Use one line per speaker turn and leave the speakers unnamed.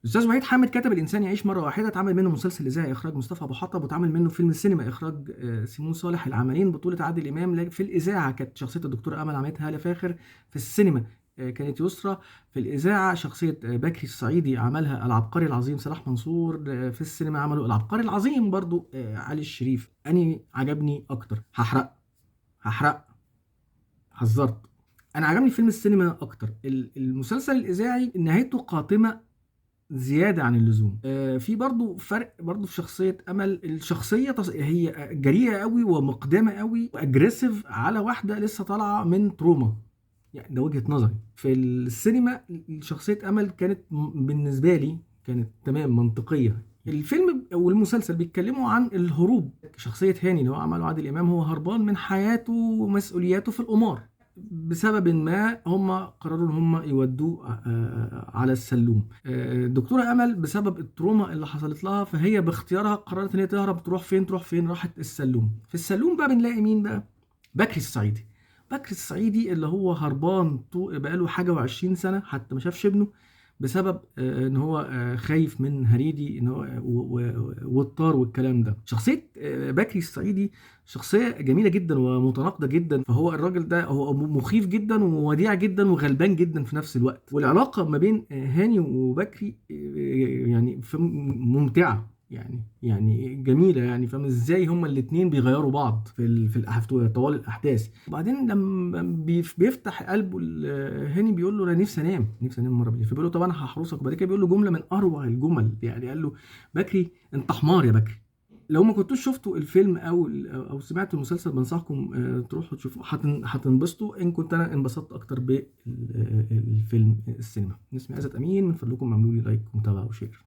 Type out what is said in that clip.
الاستاذ وحيد حامد كتب الانسان يعيش مرة واحده، اتعمل منه مسلسل اذاعي اخراج مصطفى ابو حطب، واتعمل منه فيلم سينما اخراج سيمون صالح. العملين بطوله عادل امام. في الاذاعة كانت شخصية الدكتورة امل عملتها هاله فاخر، في السينما كانت يسرى، في الاذاعة شخصية بكري الصعيدي عملها العبقري العظيم صلاح منصور، في السينما عملوا العبقري العظيم برضو علي الشريف. اني عجبني اكتر، هحرق حذرت، انا عجبني فيلم السينما اكتر. المسلسل الاذاعي نهايته قاتمه زيادة عن اللزوم. في برضو فرق برضو في شخصية امل. الشخصية هي جريئة قوي ومقدمة قوي و aggressive على واحدة لسه طالعه من trauma، يعني ده وجهه نظري. في السينما شخصية امل كانت بالنسبة لي كانت تمام منطقية. الفيلم والمسلسل بيتكلموا عن الهروب. شخصية هاني اللي هو عمله عادل امام هو هربان من حياته ومسؤولياته في القمار، بسبب ما هم قرروا ان هم يودوه على السلوم. الدكتورة امل بسبب ال trauma اللي حصلت لها فهي باختيارها قررت ان هي تهرب. تروح فين؟ تروح فين؟ راحت السلوم. في السلوم بقى بنلاقي مين بقى؟ بكري الصعيدي. بكري الصعيدي اللي هو هربان بقاله حاجة و20 سنة حتى ما شافش ابنه، بسبب ان هو خايف من هريدي، ان هو والطار والكلام ده. شخصية بكري الصعيدي شخصية جميلة جدا ومتناقضه جدا، فهو الراجل ده هو مخيف جدا ووديع جدا وغلبان جدا في نفس الوقت. والعلاقة ما بين هاني وبكري يعني ممتعة، يعني جميلة، يعني فاهم ازاي هما الاتنين بيغيروا بعض في طوال الاحداث. وبعدين لما بيفتح قلبه هاني بيقول له انا نفسي انام، نفسي انام مرة بالليل، فبيقول له طب انا هحرسك. وبعد كده بيقول له جملة من اروع الجمل، يعني قال له بكري انت حمار يا بكري. لو ما كنتوش شفتوا الفيلم او سمعتوا المسلسل بنصحكم تروحوا تشوفوه، هتنبسطوا. ان كنت انا انبسطت اكتر بالفيلم السينما. اسمي عزت امين، من فضلكم اعملوا لي like ومتابعة و share.